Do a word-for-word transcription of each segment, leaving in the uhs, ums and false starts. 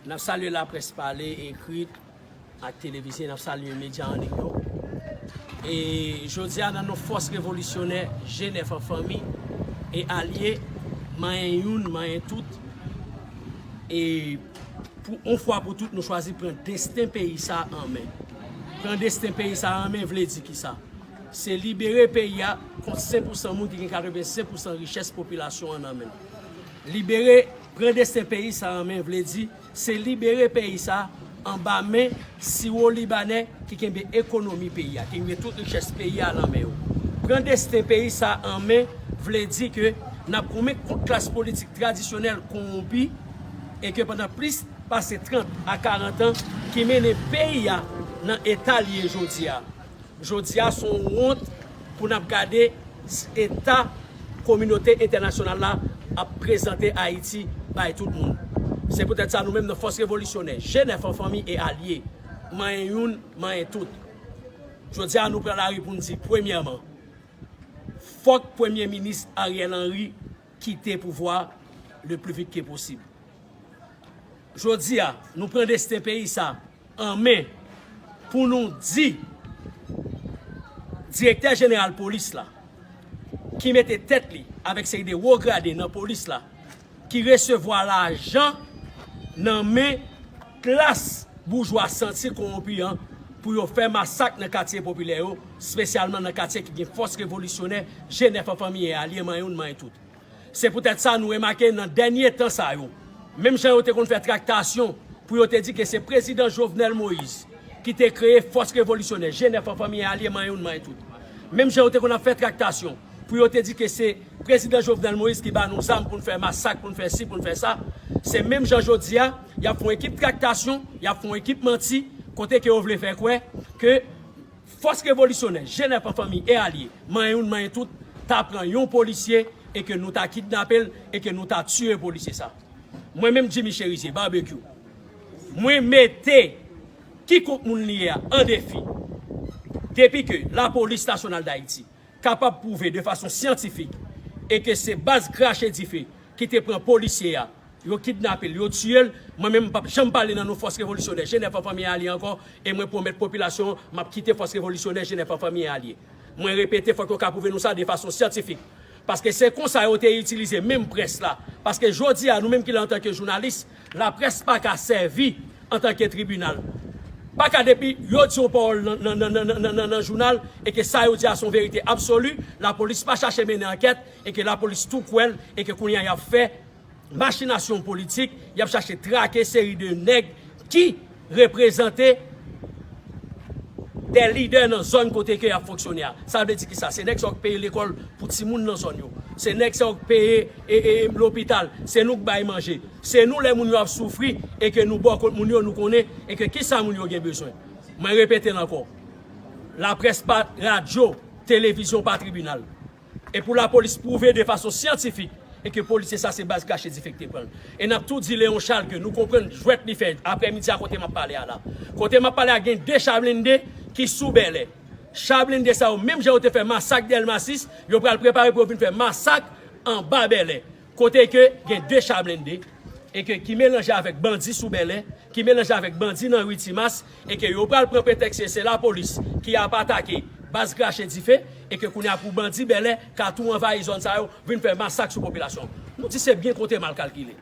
N ap salye laprès pale, ekri ak televize, n ap salye medya an linyon. E jodi a nan non fòs revolisyonè G nèf an fanmi e alye, manyen youn, manyen tout. E pou yon fwa pou tout, nou chwazi pran desten peyi sa an men. Pran desten peyi sa an men vle di kisa? Se libere peyi a kont senk pousan moun ki gen katrevensenk pousan richès popilasyon an nan men l. Libere, pran desten peyi sa an men vle di se libere peyi sa anba men siwo libanè ki kenbe ekonomi peyi a, ki kenbe tout richès peyi a nan men yo. Pran desten peyi sa an men vle di ke n ap goumen kont klas politik tradisyonèl kowonpi e ke pandan plis pase trant a karant an ki mennen peyi a nan eta l ye jodi a. Jodi a se yon wont pou n ap gade eta kominote entènasyonal la ap prezante Ayiti bay tout moun. Se poutèt sa nou menm nan fòs revolisyonè, G nèf an fanmi e alye, manyen youn, manyen tout. Jodi a nou pran lari pou n di, premyèman, fòk Premye Minis Ariel Henry kite pouvwa le plus vite que possible. Jodi a, nou pran desten peyi sa an men pou nou di direktè jeneral polis la, ki mete tèt li avèk seri de wo grade nan polis la, ki resevwa lajan nan men klas boujwa santi kowonpi an pou yo fè masak nan katye popilè yo, espesyalman nan katye ki gen fòs revolisyonè, G nèf an fanmi e alye, manyen youn, manyen tout. Se poutèt sa nou remake nan dènye tan sa yo, menm jan yo te konn fè traktasyon pou yo te di ke se prezidan Jovenel Moïse ki te kreye fòs revolisyonè, G nèf an fanmi e alye, manyen youn, manyen tout. Menm jan yo te konn ap fè traktasyon pou yo te di ke se prezidan Jovenel Moïse ki ba nou zam pou n fè masak, pou n fè si, pou n fè sa, se menm jan jodi a, y ap fè yon ekip traktasyon, y ap fè yon ekip manti, kote ke yo vle fè kwè ke fòs revolisyonè, G nèf an fanmi e alye, manyen youn, manyen tout, ta pran yon polisye e ke nou ta kidnape l e ke nou ta tiye polisye sa. Mwen menm Jimmy Chérizier, Barbecue, mwen mete kikònk moun li ye a an defi. Depi ke Lapolis Nasyonal d Ayiti kapab pwouve de fason syantifik e ke se baz krache dife ki te pran polisye a, yo kidnape l, yo tiye l, mwen menm m p ap janm pale nan non fòs revolisyonè G nèf an fanmi e alye ankò, e mwen pwomèt popilasyon an m ap kite fòs revolisyonè G nèf an fanmi e alye. Mwen repete, fòk yo ka pwouve nou sa de fason syantifik. Paske se konsa yo te itilize menm près la. Paske jodi a, nou menm ki la antanke jounalis, laprès pa ka sèvi antanke tribinal. Pa ka depi yo di yon pawòl nan, nan, nan, nan, nan, nan, nan jounal e ke sa yo di a se yon verite absoli, lapolis pa chache mennen ankèt e ke lapolis tou kwè l e ke kounye a y ap fè machinasyon politik, y ap chache trake seri de nèg ki reprezante de lidè nan zòn kote ke y ap fonksyone a. Sa vle di kisa? Se nèg sa yo k peye lekòl pou timoun nan zòn yo. Se nèg sa yo k peye e, e, lopital. Se nou k bay manje. Se nou lè moun yo ap soufri e ke nou bò kot moun yo, nou konnen e ke kisa moun yo gen bezwen. Mwen repete l ankò. Laprès pa radyo, televizyon pa tribinal. E pou lapolis pwouve de fason syantifik e ke polisye sa se baz krache dife ki te pran l. E n ap tou di Léon Charles ke nou konprann jwèt li fè aprèmidi a kote m ap pale a la. Kote m ap pale a gen de cha blende ki sou Bèlè. Cha blende sa yo, menm jan yo te fè masak Dèlma sis, yo pral prepare pou yo vin fè masak anba Bèlè. Kote ke gen de cha blende e ke ki melanje avèk bandi sou Bèlè, ki melanje avèk bandi nan ri Timas, e ke yo pral pran pretèks ke se lapolis ki ap atake baz krache dife, e ke kounye a pou bandi Bèlè ka tou anvayi zòn sa yo, vin fè masak sou popilasyon. Nou di se byen konte mal kalkile.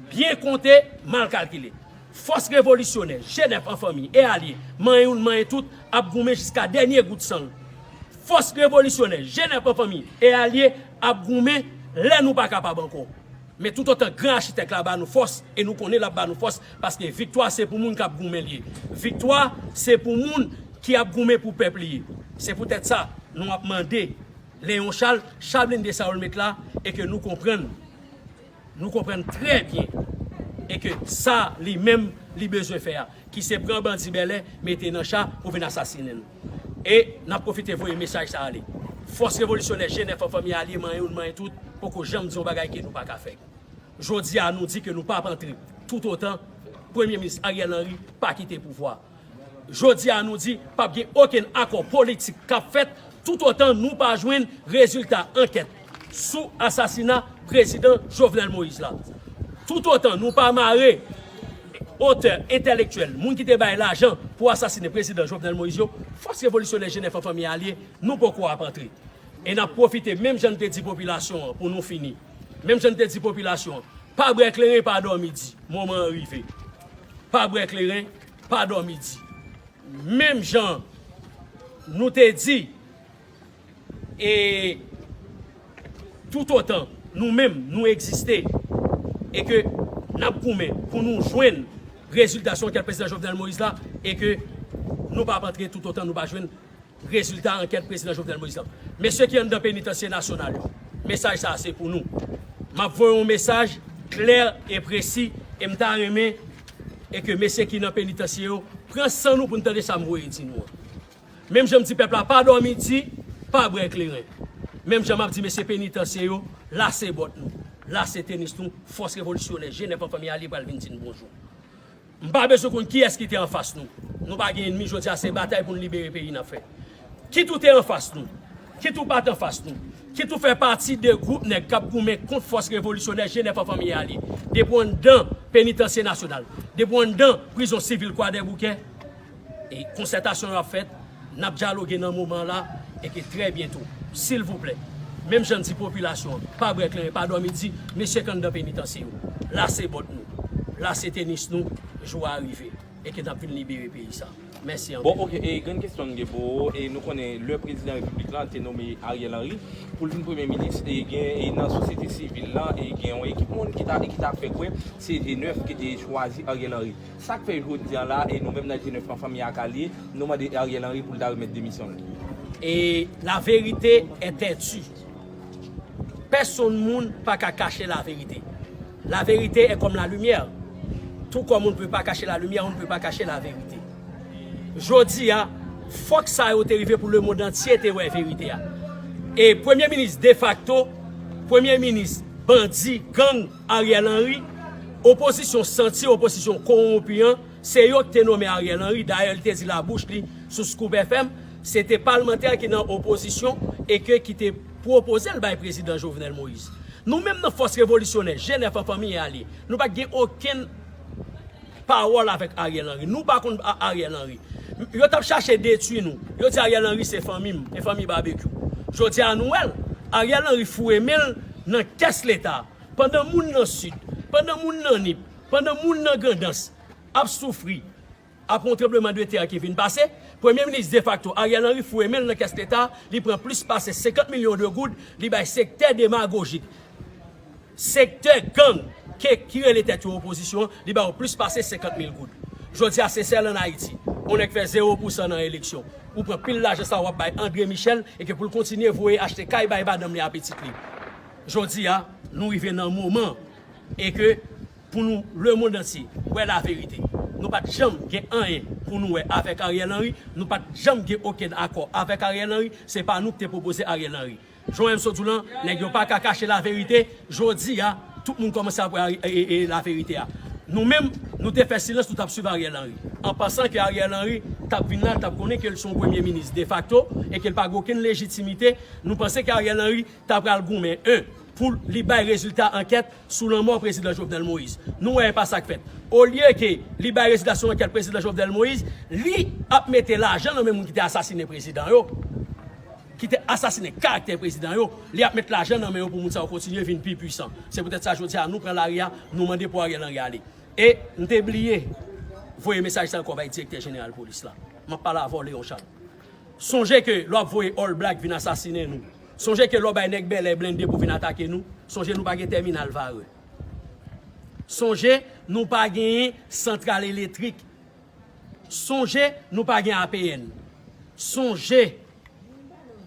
Byen konte mal kalkile. Fòs revolisyonè, G nèf an fanmi e alye, manyen youn, manyen tout, ap goumen jiska dènye gout san l. Fòs revolisyonè, G nèf an fanmi e alye, ap goumen lè nou pa kapab ankò. Men toutotan gran achitèk la ba nou fòs, e nou konnen l ap ba nou fòs, paske viktwa se pou moun k ap goumen l ye. Viktwa se pou moun ki ap goumen pou pèp li ye. Se poutèt sa, nou ap mande Léon Charles, cha blende sa yo l met la, e ke nou konprann, nou konprann trè byen, e ke sa li menm li bezwen fè a, ki se pran bandi Bèlè, mete nan cha pou vin asasinen nou. E n ap pwofite voye mesaj sa ale. Fòs revolisyonè G nèf an fanmi alye, manyen youn, manyen tout, poko janm di yon bagay ke nou pa ka fè. Jodi a, nou di ke nou p ap antre toutotan Premye Minis Ariel Henry pa kite pouvwa. Jodi a, nou di p ap gen okenn akò politik k ap fèt toutotan nou pa jwenn rezilta ankèt sou asasina prezidan Jovenel Moïse la. Toutotan nou pa mare otè entèlektyèl, moun ki te bay lajan pou asasinen prezidan Jovenel Moïse yo, fòs revolisyonè G nèf an fanmi alye, nou poko ap antre. E n ap pwofite, menm jan n te di popilasyon an pou nou fini, menm jan n te di popilasyon an, pa bwè kleren, pa dòmi di, moman an rive. Pa bwè kleren, pa dòmi di. Menm jan nou te di, e toutotan nou menm nou egziste e ke n ap goumen pou nou jwenn rezilta sou ankèt prezidan Jovenel Moïse la, e ke nou p ap antre toutotan nou pa jwenn rezilta ankèt prezidan Jovenel Moïse la. Mesye ki anndan penitansye nasyonal yo, mesaj sa a se pou nou. M ap voye yon mesaj klè e presi, e m ta renmen e ke mesye ki nan penitansye yo pran san nou pou n tande sa m voye di nou an. Menm jan m di pèp la pa dòmi di, pa bwè kleren. Menm jan m ap di mesye penitansye yo, lase bòt nou, lase tenis nou, fòs revolisyonè, G nèf an fanmi alye pral vin di n bonjou. M pa bezwen konn kiyès ki te anfas nou. Nou pa gen ènmi, jodi a se batay pou n libere peyi n ap fè. Kit ou te anfas nou, kit ou pa t anfas nou, kit ou fè pati de gwoup nèg k ap goumen kont fòs revolisyonè G nèf an fanmi alye, depi w anndan penitansye nasyonal, depi w anndan prizon sivil Kwadèboukè, e konsètasyon yo ap fèt, n ap dyaloge nan moman la, e ke trè byento, silvouplè, menm jan n di popilasyon an, pa bwè kleren, pa dòmi di, mesye k anndan penitansye yo, lase bòt nou, lase tenis nou, jou a rive, e ke n ap vin libere peyi sa. Mèsi anpil. Bon, oke, e grenn kesyon m gen pou ou, e nou konnen lè prezidan repiblik la te nome Ariel Henry pou l vin premye minis, e gen, e nan sosyete sivil la, e gen yon ekip moun ki ta, ki ta fè kwè se G nèf ki te chwazi Ariel Henry. Sa k fè jodi a la, e nou menm nan G nèf an fanmi ak alye, nou mande Ariel Henry pou l ta remèt demisyon l. Et la vérité est têtue. Pèsonn moun pa ka kache la vérité. La vérité est comme la lumière. Tout comme on ne peut pas cacher la lumière, on ne peut pas cacher la vérité. Jodi a, fòk sa yo te rive pou lemonn antye te wè verite a. E premye minis defakto, premye minis bandi, gang, Ariel Henry, opozisyon santi, opozisyon kowonpi an, se yo ki te nonmen Ariel Henry. Dayè, li te di labouch li sou Scoop F M, se te palmantè ki nan opozisyon e ke ki te pwopoze l bay prezidan Jovenel Moïse. Nou menm nan fòs revolisyonè, G nèf an fanmi alye, nou pa t gen okenn pawòl avèk Ariel Henry. Nou pa konn A-, Ariel Henry. Yo t ap chache detwi nou. Yo di Ariel Henry se fanmi m, e fanmi Babekyou. Jodi a nou wè l. Ariel Henry foure men l nan kès Leta. Pandan moun nan Sid, pandan moun nan Nip, pandan moun nan Grandans ap soufri, apre yon tranblemanntè ki vin pase, premye minis defakto Ariel Henry foure men l nan kès Leta, li pran plis pase senkant milyon de goud, li bay sektè demagojik, sektè gang ke, ki rele tèt yo opozisyon an, li ba yo plis pase senkant mil goud. Jodi a, Sesèl ann Ayiti, yon nèg fè zewo pousan nan eleksyon. Ou pran pil lajan sa w ap bay André Michel e ke pou l kontinye voye achte kay bay madanm li a pitit li. Jodi a, nou rive nan moman e ke pou nou, lemonn antye, wè laverite. Nou pa t janm gen anyen pou nou wè avèk Ariel Henry, nou pa t janm gen okenn akò avèk Ariel Henry, se pa nou ki te pwopoze Ariel Henry. Jan M. Sot di w lan, nèg yo pa ka kache laverite, jodi a, tout moun kòmanse ap wè e, e, e, laverite a. Nou menm, nou te fè silans, nou t ap swiv Ariel Henry. An pansan ke Ariel Henry t ap vin la, l t ap konnen ke l se yon premye minis defakto e ke l pa gen okenn lejitimite, nou panse ke Ariel Henry ta pral goumen, en, pou li bay rezilta ankèt sou lanmò prezidan Jovenel Moïse. Nou wè e pa sa k fèt. Olye ke li bay rezilta sou ankèt prezidan Jovenel Moïse, li ap mete lajan nan men moun ki te asasinen prezidan yo, ki te asasinen karaktè prezidan yo, li ap met lajan nan men yo pou moun sa yo kontinye vin pi pwisan. Se poutèt sa jodi a nou pran lari a, nou mande pou Ariel Henry ale. E m te bliye voye mesaj sa ankò bay direktè jeneral polis la. M ap pale avè w, Léon Charles. Sonje ke lè w ap voye All Black vin asasinen nou, sonje ke lè w bay nèg bèlè blende pou vin atake nou, sonje nou pa gen tèminal Varreux. Sonje nou pa genyen santral elektrik. Sonje nou pa gen A P N. Sonje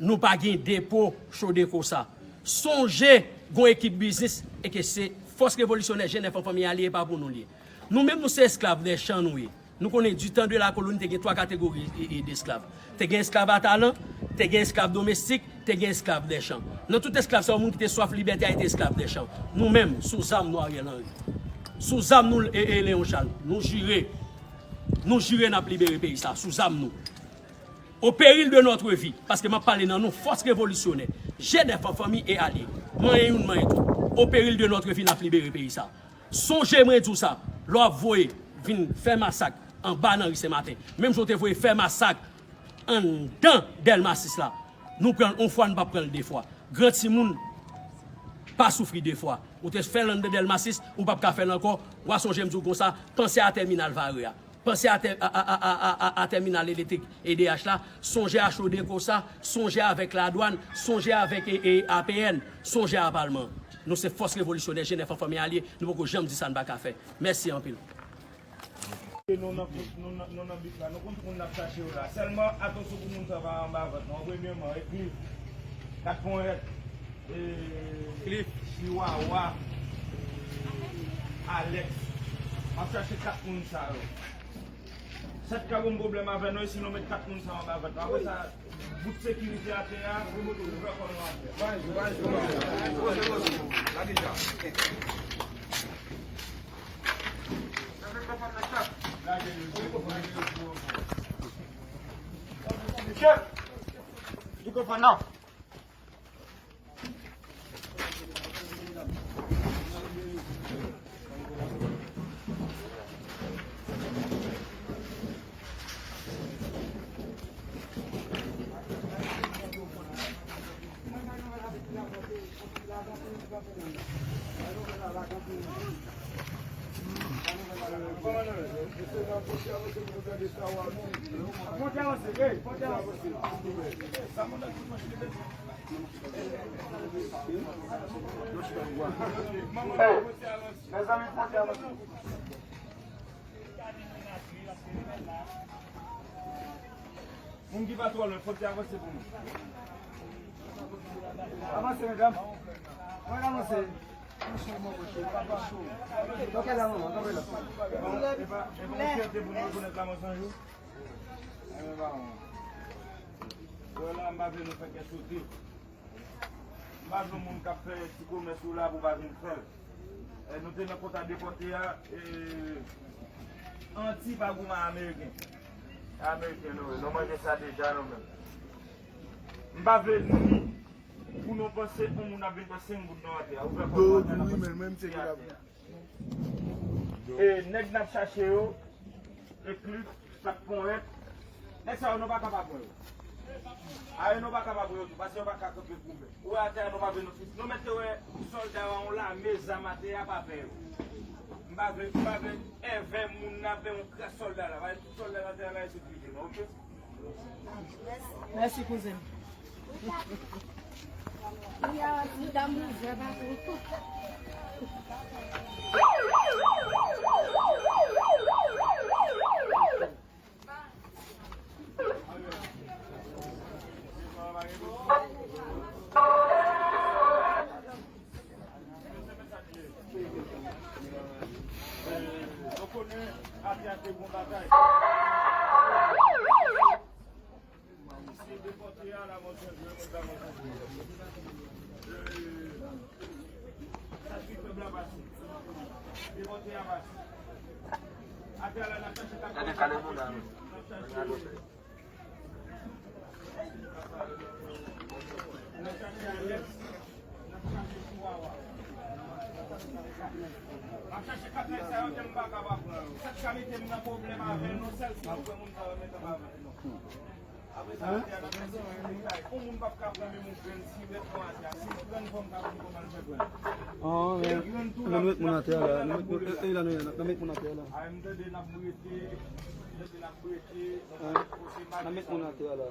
nou pa gen depo Codecosa. Sonje gon ekip biznis e ke se fòs revolisyonè G nèf an fanmi alye, e pa pou nou li ye. Nou menm nou se esklav dè chan nou ye. Nou konnen du temps de la colonie te gen twa kategori e, e, desklav. Te gen esklav a talan, te gen esklav domestik, te gen esklav dè chan. Nan tout esklav sa yo, moun ki te swaf libète a, te esklav dè chan. Nou menm, sou zam nou Ariel Henry. Sou zam nou e, e Léon Charles. Nou jire. Nou jire n ap libere peyi sa, sou zam nou. Au péril de notre vie, paske m ap pale nan non fòs revolisyonè, G nèf an fanmi e alye, manyen youn, manyen tout. Au péril de notre vie, n ap libere peyi sa. Sonje mwen di w sa, lè w ap voye vin fè masak anba nan ri Senmaten. Menm jan w te voye fè masak anndan Dèlma sis la. Nou pran l yon fwa, nou p ap pran l de fwa. Gran timoun pa soufri de fwa. Ou te fè l anndan Dèlma sis, ou p ap ka fè l ankò. W a sonje m di w konsa, panse a tèminal Vare a. Panse a tè-, a, a tèminal elektrik E D H la. Sonje a Chodeco sa. Sonje avèk ladwàn. Sonje avèk, e, e, A P N. Sonje a palman. Nou se fòs revolisyonè, G nèf an fanmi alye. Nou poko janm di sa n pa ka fè. Mèsi anpil. Nou nan, nou nan, nou nan bif la, nou konn moun n ap chache yo la. Sèlman, atansyon pou moun sa pa anba vant nou. Premyèman, e Cliff, Kat Ponyèt, e Cliff, Chiwawa, Alex. M ap chache kat moun sa yo. Sèt ka ban m pwoblèm avè nou, e si nou met kat moun sa yo anba vant nou. Apre sa, bout sekirite atè a, nou fè kò nou atè. Chèf! Di konprann non. Hey, mezanmi, fòk avanse. Moun ki pa twò lwen, fòk yo avanse pou nou. Avanse, medam. Fòk avanse. Ok, la, manman, kanpe la. Bon, e pa, e pa yon fyète pou nou rekonèt la mò san jou. Wè la, m pa vle nou fè kè sote. M pa vle moun k ap fè ti komès ou la pou w pa vin fè l. E, nou te nan konta depòte a, e, anti pa goumen ameriken. Ameriken nou ye, nou manje sa deja nou menm. M pa vle ni pou nou panse yon moun ap vin pran senk goud nan atè a. Ou fè kò nou atè a. E nèg n ap chache yo, e Cliff, Kat Ponyèt, nèg sa yo nou pa kapab pran yo. A yo nou pa kapab pran yo tou, paske yo pa ka kanpe goumen. Ou wè atè a nou pa vle nou fis. Nou mèt te wè sòlda yo a yon lame zam atè a pa pè yo. M pa vle, m pa vle èvè moun nan ap yon kras sòlda la. Paske tout sòlda atè a la e sekirite nou, oke? Mèsi, kouzen m. Gade kale moun nan. N ap chache Alex, n ap chache Chiwawa. M ap chache kat nèg sa yo ke m pa kapab pran yo. Sa k ka mete m nan pwoblèm avè nou, sèl si nou pran moun sa yo mete anba vant nou. Apre sa, atè a n ap fè se yon moun p ap ka pran menm yon grenn sibèt nan atè a. Si yon grenn fanm ka pran kòman l fè pran. An, men, nou met moun atè a la. Nou met, e, e, la, nou, nou met moun atè a la. A, m tande n ap rete, m tande n ap rete. An, n ap met moun atè a la.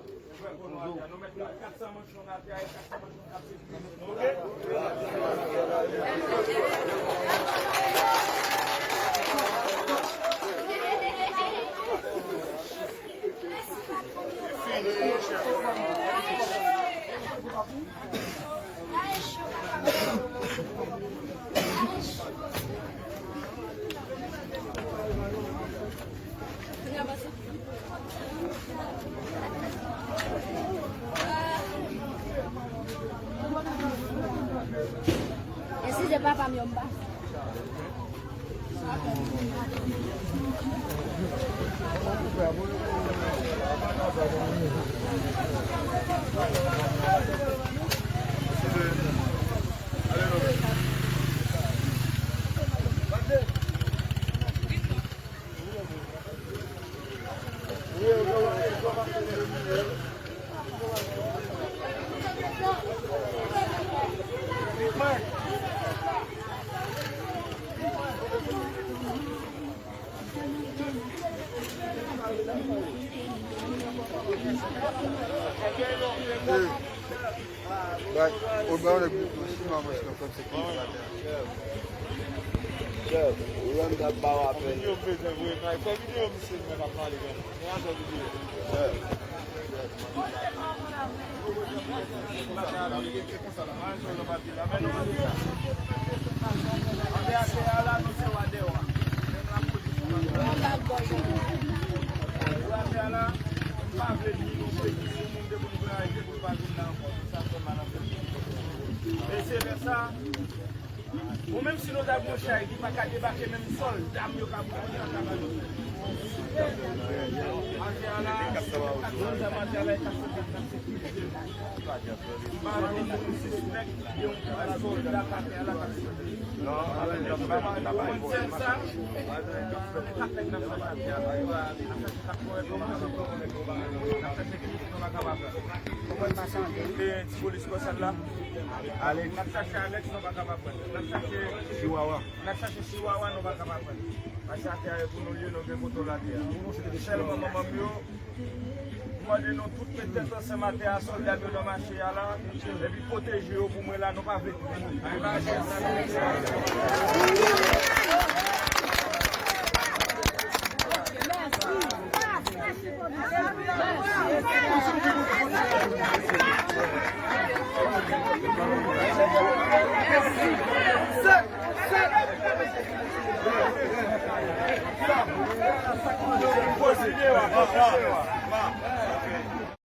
Eskize papa m yo m pa. Bay, o, bay, on nèg bouton, si maman, si nan fòm, se ki maten. Chèf, ou wè m t ap ba w apèl. Fè videyo, m bezwen voye kay. Fè videyo, misye, mwen ap pale, men. Chèf. Mesye, lè sa, ou menm si nou ta gon chay ki pa ka debake menm sòlda m yo ka pran, yo ka ba nou. Atè a la, se kat sèt zam atè a la, e kat sèt zam nan se ki. M pa vle di nou se nèg ki yon sòlda k atè a la k ap sòlda. Ou konprann sèn sa? Kat nèg n ap fè atè a la. N ap fè kat kòrèk kòman? N ap fè teknik, nou pa kapab. Ou konprann? E ti polis kò sal la. Ale. N ap chache Alex, nou pa kapab pran. N ap chache Chihuahua. N ap chache Chihuahua, nou pa kapab pran. Mache atè a e pou nou l ye, nou gen kontwòl atè a. Sèlman manman m yo, m mande nou tout met tèt ansanm atè a, sòlda m yo nan mache a la, epi pwoteje yo pou mwen la, nou pa vle.